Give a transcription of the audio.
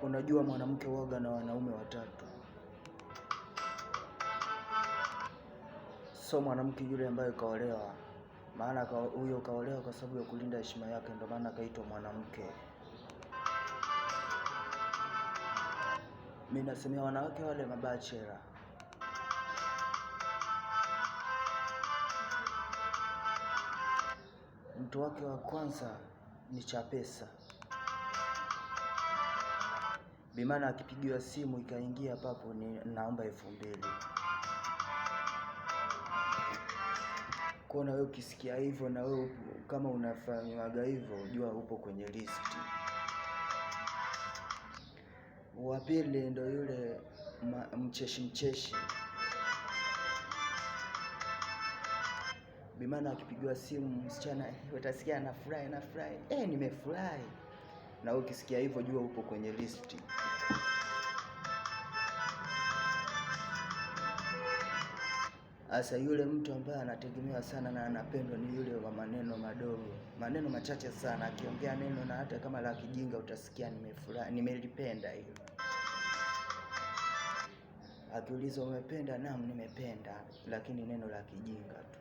Unajua mwanamke waga na wanaume watatu. So mwanamke yule ambaye kaolewa, maana huyo kaolewa kwa sababu ya kulinda heshima yake, ndio maana akaitwa mwanamke. Mimi nasemea wanawake wale mabachela. Mtu wake wa kwanza ni Chapesa. Bimana akipigiwa simu ikaingia papo ni naomba 2000. Kwa na wewe ukisikia hivyo, na wewe kama unafanywaga hivyo, jua upo kwenye listi. Wa pili ndo yule mcheshi mcheshi. Bimana akipigiwa simu msichana utasikia anafurahi, anafurahi. Nimefurahi. Na wewe ukisikia hivyo jua upo kwenye listi. Asa yule mtu ambaye anategemewa sana na anapendwa ni yule wa maneno madogo, maneno machache sana. Akiongea neno na hata kama la kijinga utasikia nimefurahi, nimelipenda hilo. Akiulizwa umependa? Naam, nimependa, lakini neno la kijinga tu.